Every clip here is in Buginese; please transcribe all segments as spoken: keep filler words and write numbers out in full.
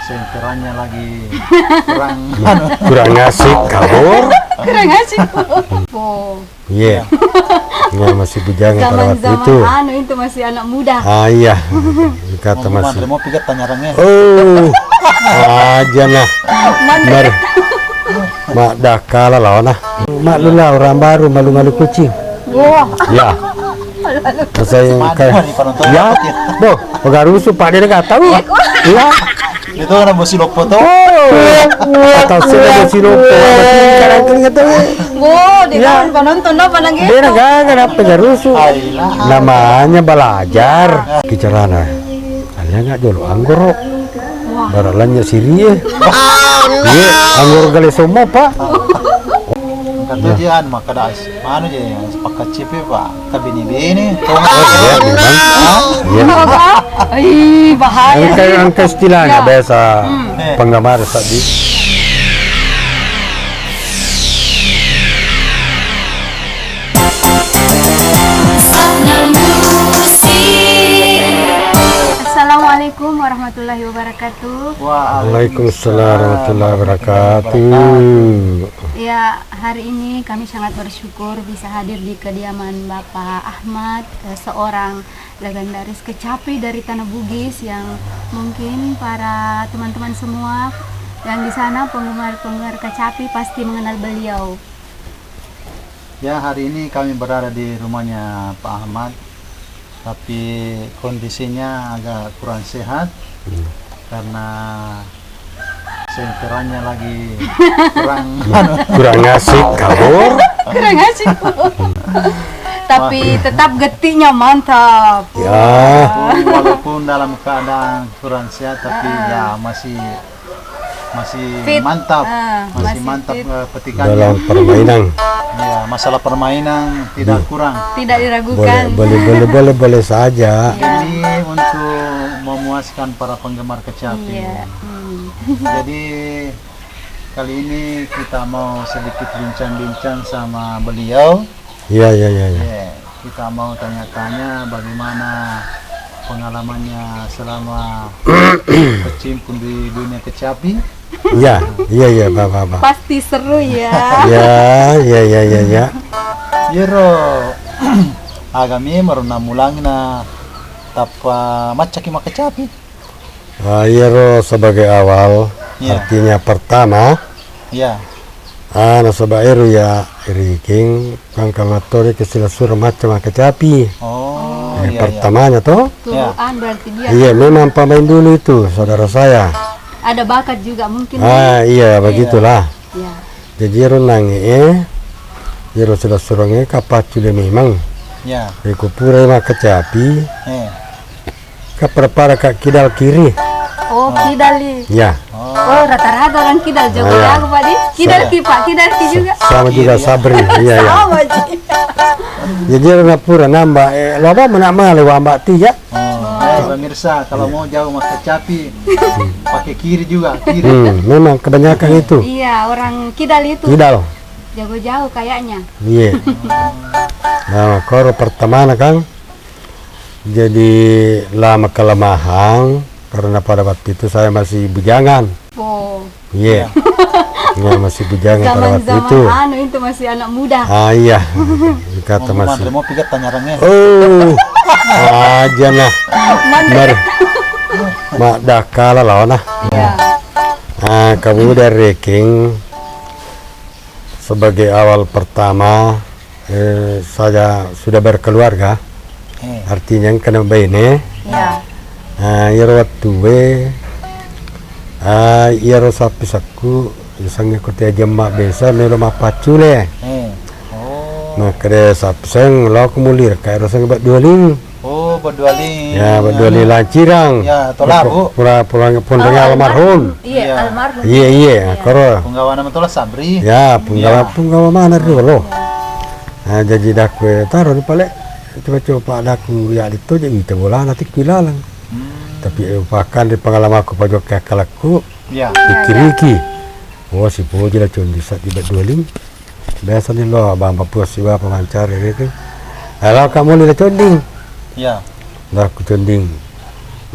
Senterannya lagi kurang, anu. Kurang asik, kabur. Kurang asik. Oh. Iya. Iya, masih bujangan pada waktu itu. Zaman-zaman anu itu masih anak muda. Ah, iya. Kata masih. Mau piket tanya orangnya. Oh. Aja nah. Mantap. Mak dakala lawan ah. Mak lula orang baru malu-malu kucing. Wah. Ya. Saya yang kayak, ya, boh, pagarusu Pak, dia nggak tahu. Iya. Itu kan bosi loppo to. Oh. Atau sih bosi loppo. Kadang kan gitu. Wah, dia kan penonton apa lagi? Dia nggak, kenapa pagarusu? Namanya belajar. Bicarana. Ada nggak jolo anggoro? Wah. Baralanya sirie. Iya, anggoro gale semua, Pak. Kata dia anu, maka das. Manu je, pakkaccipi, Pak. Kabini-bini. Oh, iya, memang. Iya. Apa? Ih, bahaya. Engka, engka istilahnya biasa penggemar tadi. Assalamualaikum warahmatullahi wabarakatuh. Waalaikumsalam warahmatullahi wabarakatuh. Ya, hari ini kami sangat bersyukur bisa hadir di kediaman Bapak Ahmad, eh, seorang legendaris kecapi dari Tanah Bugis yang mungkin para teman-teman semua yang di sana, penggemar-penggemar kecapi, pasti mengenal beliau. Ya, hari ini kami berada di rumahnya Pak Ahmad, tapi kondisinya agak kurang sehat karena senterannya lagi kurang, anu. Kurang asik, kabur. Kurang asik. Tapi tetap getiknya mantap. Ya. Walaupun, walaupun dalam keadaan kurang sehat, tapi ya masih, masih mantap. Masih mantap, eh, petikannya. Dalam permainan. Ya, masalah permainan tidak kurang. Tidak diragukan. Boleh, boleh, boleh, boleh, boleh saja. Demi untuk memuaskan para penggemar kecapi. Iya. Jadi, kali ini kita mau sedikit bincang-bincang sama beliau. Iya, iya, iya, iya. Iya, kita mau tanya-tanya bagaimana pengalamannya selama berkecimpung di dunia kecapi. Iya, iya, iya, Pak, Pak, Pak. Pasti seru ya. Iya, iya, iya, iya, iya. Iyaro, aga memaro namulangi na tappa maccaki makkecapi? Ah, iyaro sebagai awal, artinya pertama. Iya. Ah, nasaba ero ya, Riking, kan kalau tori ke silessureng macca makkecapi. Oh, iya, iya. Pertamanya toh. Turuan berarti dia. Iya, memang pemain dulu itu, saudara saya. Ada bakat juga mungkin. Ah, iya, begitulah. Iya. Jadi ero nange, ero silessureng e kapaccule memang. Iya. Eko pura makkecapi. Eh. Ka pada-pada ka kidal kiri. Oh, kidal i. Ya. Oh, rata-rata orang kidal jago-jago, Pak, di. Kidal ki, Pak, kidal ki juga. Sama juga Sabri. Iya, iya. Sama ji. Jadi ero na pura namba, eh, lo apa mena male wamba tiga. Oh, eh, pemirsa, kalau mau jago makkecapi, pakai kiri juga, kiri. Hmm, memang kebanyakan itu. Iya, orang kidal itu. Kidal. Jago-jago kayaknya. Iya. Nah, koro pertamana kan. Jadi, lama kelemahan karena pada waktu itu saya masih bujangan. Oh. Iya. Iya, masih bujangan pada waktu itu. Zaman-zaman anu itu masih anak muda. Ah, iya. Kata masih. Mau piket tanya orangnya. Oh, aja nah. Mantap. Mak dakala lawan ah. Iya. Ah, kamu dari Riking sebagai awal pertama eh, saya sudah berkeluarga, eh, artinya engkana baine. Ya. Ah, iyaro wettue, ah, iyaro sappisakku, yasengnge ko Tea Jemma Besa melo mappaccule. Eh. Oh. Nah, kede sappiseng lao ko muli rekka ero sengnge Baddualing. Oh, Baddualing. Ya, Baddualing Lancirang. Ya, Tola, Bu. Pura, pura, pura, pura almarhum. Iya, almarhum. Iya, iya, koro. Punggawana Matola Sabri. Ya, punggawa, punggawa mana dulu. Nah, jadi daku taro di pale. Coba-coba daku ya itu jadi kita bola nanti kilalang. Hmm. Tapi, eh, bahkan di pengalamanku pajok ke akkalakku. Ya. Pikiriki. Oh, si Boji lah condi sat di Baddualing. Biasa ni lo abang papua siwa pamancari gitu. Ayo ka muli le conding. Iya. Dah ku conding.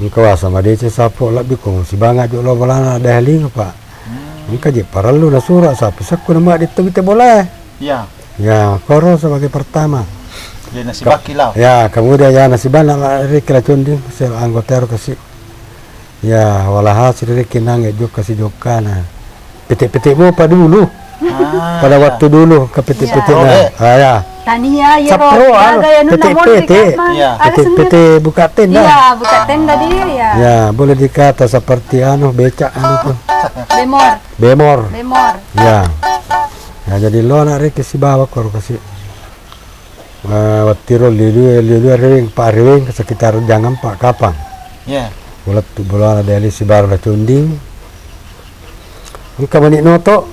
Engka wasa madeceng sappo lebbi ko sibanga jo lo bolana Daeling, Pak. Hmm. Engka je parellu nasuro sappi sekku nama ditto bite bolae. Iya. Ya, koro sebagai pertama. Ya, nasibaki lao. Ya, kemudian ya nasibana la riki la conding sel anggota ro kasi. Ya, walhasil riki nange jokka si jokkana. Pete-pete mopa dulu. Ah, pada iya. Waktu dulu ke pete-pete. Iya. Nah. Oh, eh. Ah, ya. Tania, iya, Sapro, ro, anu, jaga ya, nunna pete-pete. Mondri, kan, Mang? Iya. Ada sendiri. Pete-pete buka tenda. Iya, buka tenda dia, ya. Ya, boleh dikata seperti anu, becak anu tuh. Bemor. Bemor. Bemor. Ya. Ya, jadi lo anak riki sibawa koro kasi. Eh, wattiro liu-liu, liu-liu reweng, Pak, reweng sekitar jang empat kapang. Iya. Ulettu bolana Daeling sibawa la conding. Engka mani noto.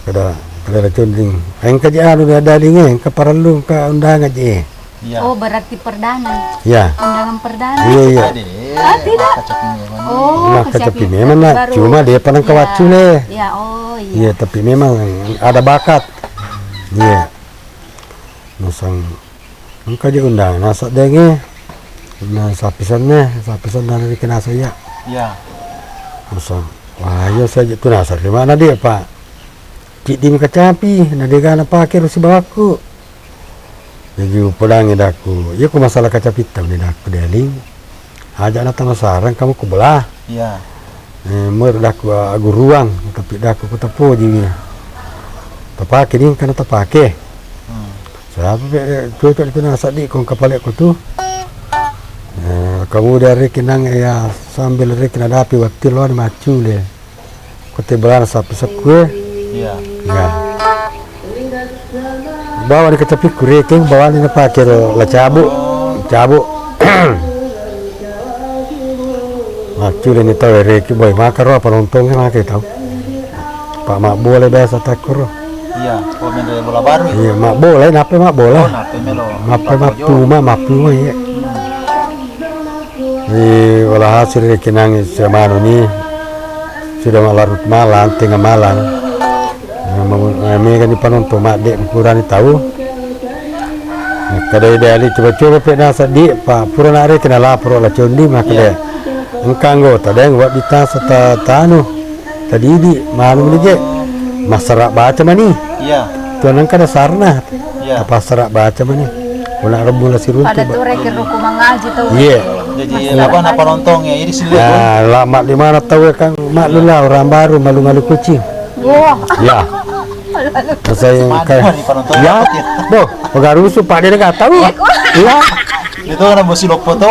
Kada, kada la conding. Engka je anu Daeling e, engka parellu, engka undangan je. Iya. Oh, berarti perdana. Iya. Undangan perdana. Iya, iya. Ade. Ah, tidak. Makkacapi memang. Oh, makkacapi memang, nak. Baru. Cuma dia pernah ke Wacu, le. Iya, oh, iya. Iya, tapi memang ada bakat. Iya. Nasang engka je undang naseng denge. Na sappisenna, sappisenna riki naseng iya. Iya. Nasang, wah, iya saja tu naseng ri mana dia, Pak? Ciddi mi kacapi, na dega napake ro sibawakku. Jadi upodangi dakku, iya ko masalah kacapitta ni dakku Daeling. Aja na tamasarang kamu ku bola. Iya. Eh, menurut dakku, ah, aguruang, tapi dakku ku tapoji wi. Tapake ni, engka na tapake. Hmm. Siapa pe, eh, cocok itu naseng di kong kapale ku tu. Eh, kemudian riki nang, ya, sambil riki nadapi watti lo ni macule. Ko te bolana sappi sekku e. Iya. Ya. Bawa ni kacapi ku rekeng, bawa ni napake ro la cabu. Cabu. Maccule ni tau e reki, boy, maka ro apa nontongnge maka tau. Pak mabbola biasa takkoro. Iya, oh, main bola baru ya? Iya, mabbola, nappe mabbola. Oh, nappe melo. Mappe mappuma, mappuma, iya. Hmm. Di walhasil reki nangi semanu ni. Sudah malarut malam, tengah malam. Nah, mega ni panonton madde purani tau. Kada ide ali coba-coba pe naseng di, Pak, pura na reki nalaporo la condi, maka de. Engka anggota deng wa ditasa ta tanu. Tadidi manu ni je. Massara baca mani. Iya. Tuan engka dasarna. Iya. Tapassara baca mani. Puna rebbu la siruntu. Pada tu reki ruku mangaji tau. Iya. Jadi apa na panonton ya, ini sih. Nah, lama di mana tau kan maklum lah orang baru malu-malu kucing. Wah. Ya. Saya kayak, ya, boh, pagarusu Pak de nggak tahu. Iya. Itu kan bosi loppo to.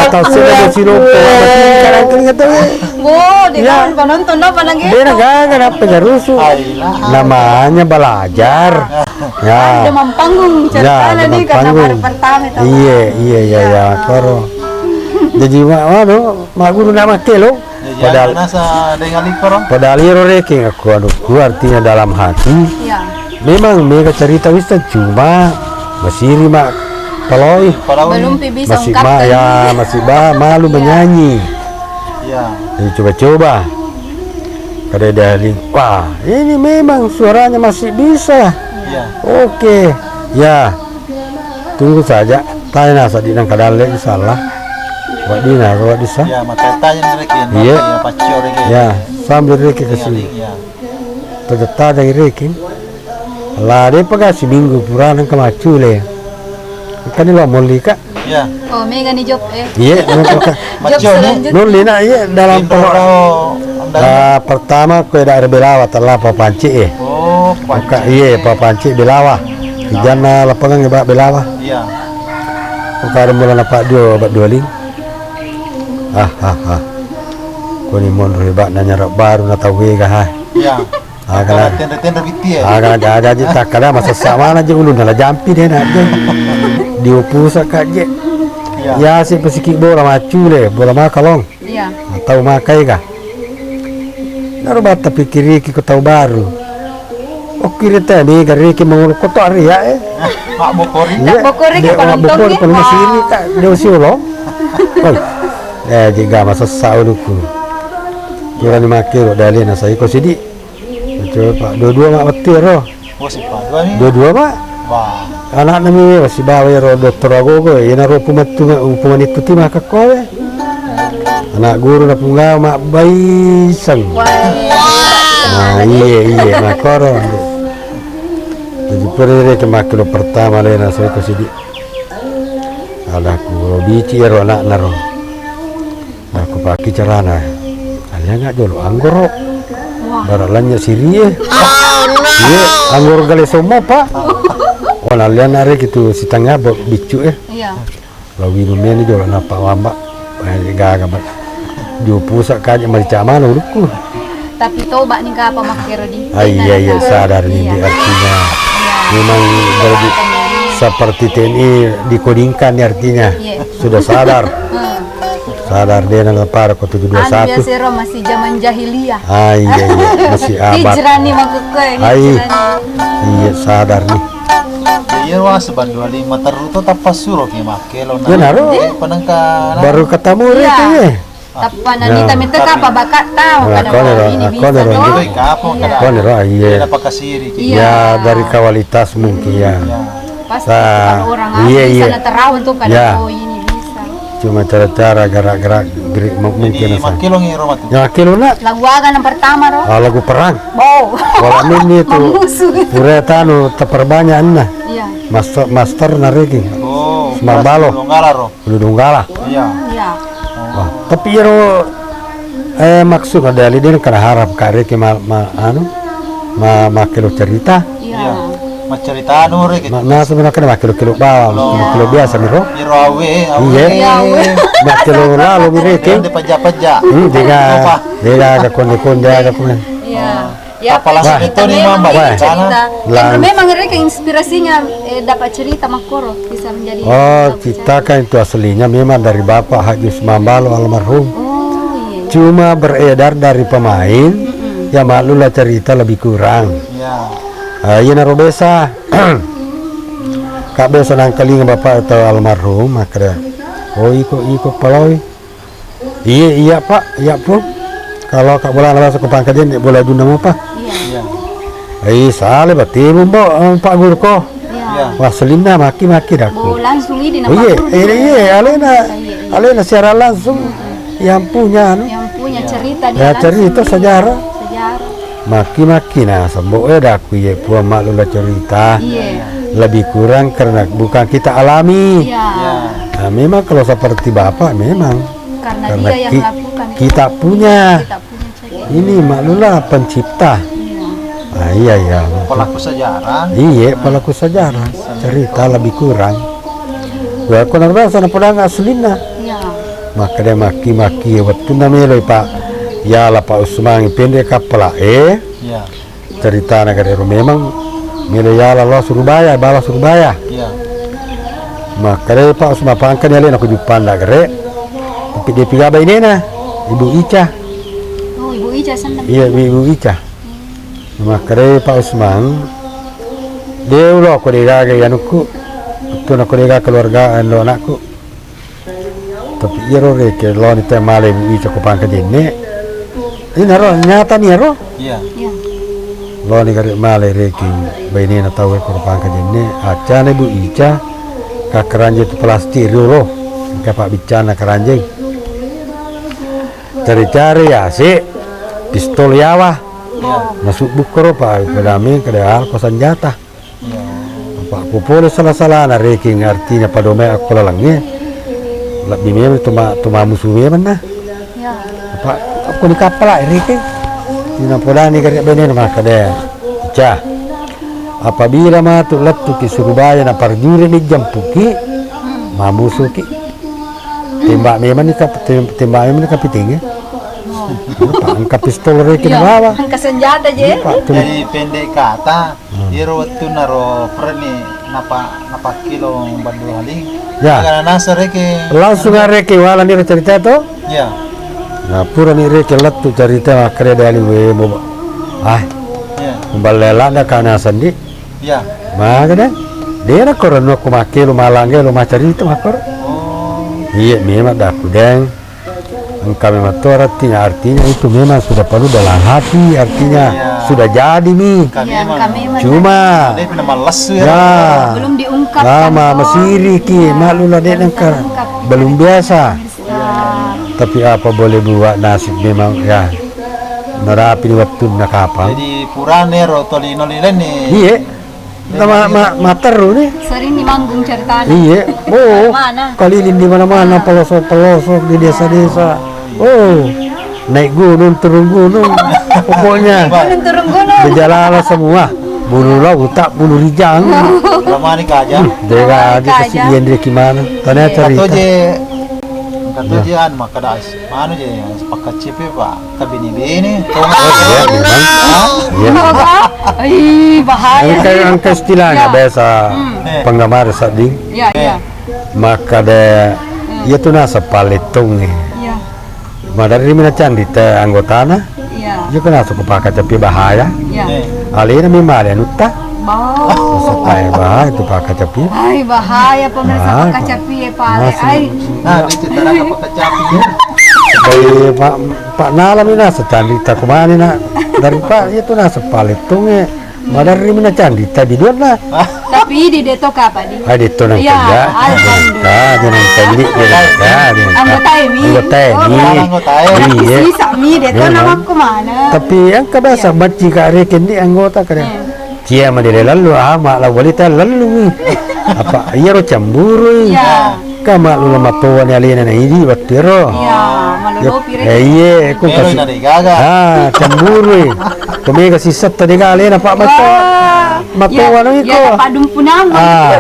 Atau sudah bosi loppo. Kadang kan nggak tahu. Wah, di ya. Kan penonton apa lagi? De nggak, kenapa garusu? Namanya belajar. Ya. Demam panggung ceritanya nih karena baru pertama itu. Iya, iya, iya, iya, koro. Jadi mak, anu, mak guru nama kelo. Padahal nasa dengan likoro. Padahal iro rekeng aku anu ku artinya dalam hati. Iya. Memang mega cerita wis cuma masiri mak paloi. Belum pi bisa masih ungkapkan. Ya, masih ba malu menyanyi. Iya. Jadi coba-coba. Kada daling. Wah, ini memang suaranya masih bisa. Iya. Oke. Ya. Tunggu saja, tanya nasa di nang kadalle, insyaallah. Waddi na, waddi sa. Ya, maka tanya ni reki, iya. Paccio reki. Ya, sambil reki ke sini. Iya. Tanya reki. La de paga siminggu pura nang kemacule. Kan lo molli ka. Ya. Oh, mega ni job e. Iya, job selanjutnya. Molli na iya dalam. Ah, pertama ko daerah Belawa telah papanci e. Oh, iya, papanci Belawa. Ijanna lapangan ba Belawa. Iya. Ko kada mula na Pak Dio, Pak Dualing. Ah, ah, ah. Koni monro ba na nyarap baru na tau wega ha. Iya. Agana tenre-tenre bitti e. Agana jaja je takkada masessa mana je ulunna la jampi de na je. Diupusa ka je. Iya. Ya si pesiki bola macule, bola makalong. Iya. Tau makai ga. Naro batta pikiriki ko tau baru. Okkiri te mega riki mangolo koto aria e. Mak bokori. Iya, mak bokori ke penonton. Mak bokori penonton sini ka de usiolo. Oh. Eh, jega masessa ulukku. Purani makkiro dalena saiko sidi. Coba Pak, dua-dua mak wettu ero. Oh, si Pak, dua ni. Dua-dua mak. Ana'na mi wasibawa ero Doktor Agogo, iyanaro upumattu, upumanittu ti makkekkoe. Ana' guru na Pungawa mabbaiseng. Nah, iye, iye, makkoro. Jadi pura ire ke makkelo pertama lena saya ke sidi. Ada ku bici ero ana'na ro. Nah, kupake carana. Alliang jolo anggoro. Bara lanya sirie. Iya, anggoro gale somma, Pak. Oh, alliang are kitu sitanga biccu eh. Iya. Lawi numeni jolo napa wamba. Eh, gaga, Pak. Jupusa kaja marica mano ulukku. Tapi toba ni kapa makkero di. Ah, iya, iya, sadar ni di artinya. Iya. Memang jadi seperti T N I dikodingkan ni artinya. Iya. Sudah sadar. Hmm. Sadar de na pada ko tujuh dua satu. Anu biasa ro masih zaman jahiliyah. Ah, iya, iya, masih abad. Hijrah ni makkekkoe, hijrah ni. Iya, sadar ni. Iya, wah, sebab dua lima terru to tappa suro ki makkelo na. Iya, naro. Panengka. Baru ketemu itu ya. Tappa nani tamiteka apa bakat tau. Nah, kada kone ro, ini kone bisa ro, do. Kone ro, iya. Iya. Iya, dari kualitas mungkin ya. Pasti kalau orang asli sana terawat tuh kada, oh, ini bisa. Cuma cara-cara gerak-gerak gerik mungkin. Jadi makkelo ngi ro matu. Ya makkelo na. Lagu aga yang pertama ro? Ah, lagu perang. Oh. Wala minni itu. Mamusu. Pura tanu terperbanyak enna. Iya. Master, master nareki. Oh. Mambalo. Donggala ro. Ulu Donggala. Iya. Iya. Wah, tapi ero, eh, maksud ada ali dia kena harap kak reki ma, ma, anu, ma, makkelo cerita. Iya. Maccerita anu reki. Ma, nah, sebenarnya kena makkelo-kelo bawang, makkelo biasa miro. Iro awe, awe. Iya. Iya, awe. Makkelo lalo mi reki. Di paja-paja. Hmm, dega, dega aga konde-konde aga konde. Iya. Ya, apa langsung itu nih, Mam, baca cerita. Memang reke inspirasinya, eh, dapat cerita makkoro bisa menjadi. Oh, cerita kan itu aslinya memang dari Bapak Haji Usman Balo almarhum. Oh, iya. Cuma beredar dari pemain, ya maklumlah cerita lebih kurang. Ya. Ah, iya naro biasa. Kak biasa nangkalinga Bapak atau almarhum, makkeda, oh, iko, iko paloi. Iya, iya, Pak, iya, Pung. Kalau kak bola nabasa ko Pangkajenne, bola dunna mopa. Iya. Iya. Ai sale batemu, Mbok, eh, Pak Guru ko. Iya. Wah, selinna maki-maki daku. Oh, langsung ini. Oh, iya, iya, alena, alena siaran langsung. Yang punya anu. Yang punya cerita dia. Ya, cerita sejarah. Sejarah. Maki-maki na sembo eh daku, iya, Puang, maklumlah cerita. Iya. Lebih kurang karena bukan kita alami. Iya. Nah, memang kalau seperti Bapak memang. Karena dia yang melakukan. Kita punya. Kita punya cerita. Ini maklumlah pencipta. Iya. Ah, iya, iya. Pelaku sejarah. Iya, pelaku sejarah. Cerita lebih kurang. Wa ko nabasa na podang aslinna. Iya. Makkeda maki-maki wettunna meloi Pak. Yala Pak Usman pendek kappala eh. Iya. Ceritana gare ro memang melo yala lo Surabaya, bala Surabaya. Iya. Makkeda Pak Usman Pangkani alena ko Juppanda gare. Tapi dia piga bainena, Ibu Ica. Oh, Ibu Ica seneng. Iya, Ibu Ica. Makkeda Pak Usman, de ulo ko de gaga anukku, tuna ko de gaga keluarga anu anakku. Tapi iyaro reke loni te male Ibu Ica ko Pangkajenne. Inaro nyata ni ero. Iya. Iya. Loni gare male reke bainena tau ko Pangkajenne, acana Ibu Ica kakkaranja tu plastik riolo. Engka pabbicana karanjeng. Cari-cari ya, si pistol yawa. Iya. Masuk bukkoro pa pedame kada alko senjata. Apa ko pole sala-salana rekeng artinya padomai akko lalengnge. Lebbi memang tuma, tuma musu memang na. Apa, apa ni kappala rekeng. Ina podani gare bene makkeda. Ca. Apabila matu lettu ki Surabaya na parjuri ni jampuki, mamusuki. Tembak memang ni kap-, tem-, tembak memang ni kapiting ya. Apa, engka pistol rekeng bawa. Engka senjata je. Jadi pendek kata, iyaro wettunna ro perni napa, napakkilo Baddu Haling. Ya. Karena nasa reke. Langsung areke wala niro cerita to? Ya. Nah, purani reke lettu cerita makkeda Daling we mo. Ah. Ya. Mballe lada kana sandi. Ya. Maga deh. Dera korenno ko makkelo malangga lo macerita makkoro. Oh. Iya, memang daku deng. Engka memang to artinya, artinya itu memang sudah penuh dalam hati, artinya sudah jadi mi. Iya, engka memang. Cuma, ya, belum diungkapkan to. Lama masiri ki, maklumlah, dek, belum terungkap, belum biasa. Tapi apa boleh buat, nasib memang, ya. Narapi di waktunna kapang. Jadi purane ro tolino lilenni. Iya. Kita ma-, ma-, matteru ni. Sering ni manggung ceritana. Iya. Oh, keliling di mana-mana, pelosok-pelosok, di desa-desa. Oh, naik gunung, turun gunung. Pokoknya, gunung, turun gunung, berjalanlah semua. Bulu lauta, bulu rijang. Ramani kaja. Hmm, dia aja kasih dia dari gimana. Tanya cerita. Katoje, katoje anu, makkada anu je, pakkacipi, Pak. Kabini-bini. Oh, iya, memang. Hah? Iya. Ih, bahaya. Engka, engka istilahnya biasa penggemar sedding. Iya, iya. Makkada, iya tu naseng palettongnge. Iya. Maderri mi nacandita anggotana. Iya. Iya, kenapa suka pakkacapi, bahaya. Iya. Alena mi male anutta. Bahaya itu pakkacapi. Hai, bahaya pemirsa, pakkacapi ya, pale. Ai. Nah, ini cerita pakkacapi. Baik, Pak. Pak Nala mi naseng tandita kumane, nak. Dari Pak, iya tu naseng palettongnge. Maderri mi nacandita biduanna. Tapi di deto kapa di? Ah, deto nang kerja. Alhamdulillah. Ah, dia nang tandita. Anggota ini. Anggota ini. Iya. Sisa mi deto nama kumane. Tapi yang kebiasa macci ka reken di anggota kada. Cia madele lalu, ama la walita lalu. Apa, iyaro cemburu. Iya. Ka maklumlah matoani alena na idi wettu ero. Iya, malolopi reke. Eh, iye, ko kasi. Ah, cemburu. Ko mega sisetta dega alena, Pak, matoa. Matoa no iko. Iya, Pak, dumpu nama. Ah.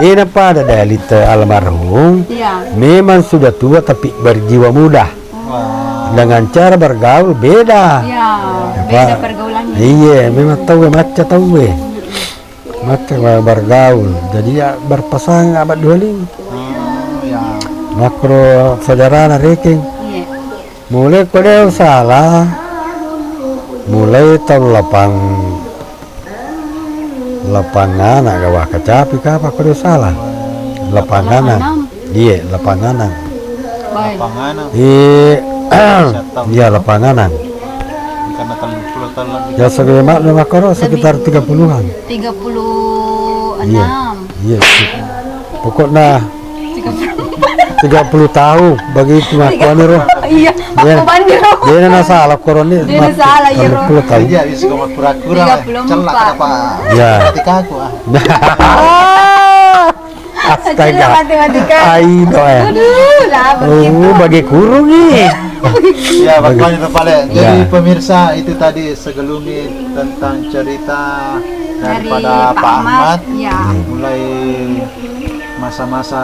Ena pada dalita almarhum. Iya. Memang sudah tua tapi berjiwa muda. Dengan cara bergaul beda. Iya, beda pergaulannya. Iya, memang tauwe macca tauwe. Macca bergaul. Jadi ya berpasangan abad dua lima. Oh, iya. Makkoro saudarana rekeng. Iya. Mulai ko de usala. Mulai tahun lapang Lapanganang, gawah kecapi kapa ko de usala. Lapanganang. Iya, lapanganang. Lapanganang. Iya, lapanganang. Karena telluppulo taung. Ya, sekitar, maklum, makkoro sekitar tiga puluhan. Tiga puluh enam. Iya. Pokoknya tiga puluh tahun begitu makkuani ro. Iya, makko bani ro. Dena nasala koroni. Dena nasala, iya, ro. Tiga puluh tahun. Iya, bisa koma kura-kura. Tiga puluh empat. Celak apa? Ya. Matematika aku, ah. Astaga. Matematika. Ai, no, eh. Aduh, lah, begitu. Oh, bagi kurung nih. Ya, makanya pale. Jadi, pemirsa, itu tadi segelumit tentang cerita daripada Pak Ahmad. Iya. Mulai masa-masa,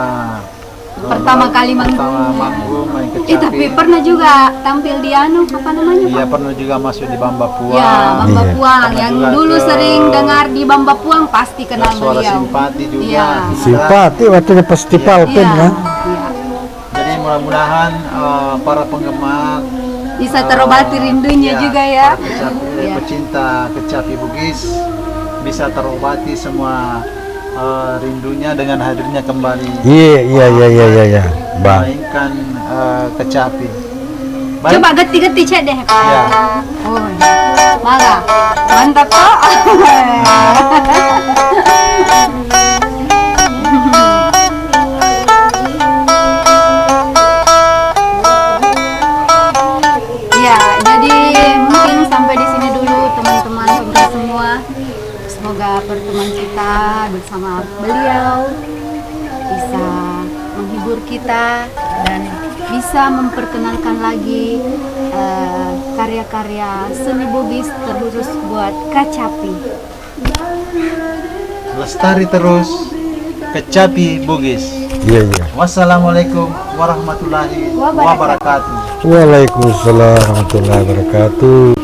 eh, pertama kali manggung. Pertama manggung, main kecapi. Eh, tapi pernah juga tampil di anu, apa namanya, Pak? Iya, pernah juga masuk di Bamba Puang. Ya, Bamba Puang. Yang dulu sering dengar di Bamba Puang, pasti kenal beliau. Suara Simpati juga. Iya. Simpati, waktu itu festival pun, kan? Iya. Jadi mudah-mudahan, eh, para penggemar, bisa terobati rindunya juga ya. Para kecapi, pecinta kecapi Bugis bisa terobati semua, eh, rindunya dengan hadirnya kembali. Iya, iya, iya, iya, iya, iya. Bang. Memainkan, eh, kecapi. Baik. Coba getti-getti cedde. Iya. Oh, iya. Maga. Mantap, Pak. Ya, jadi mungkin sampai di sini dulu, teman-teman pemirsa semua. Semoga pertemuan kita bersama beliau bisa menghibur kita dan bisa memperkenalkan lagi, eh, karya-karya seni Bugis, terkhusus buat kecapi. Lestari terus kecapi Bugis. Iya, iya. Wassalamualaikum warahmatullahi wabarakatuh. Waalaikumsalam warahmatullahi wabarakatuh.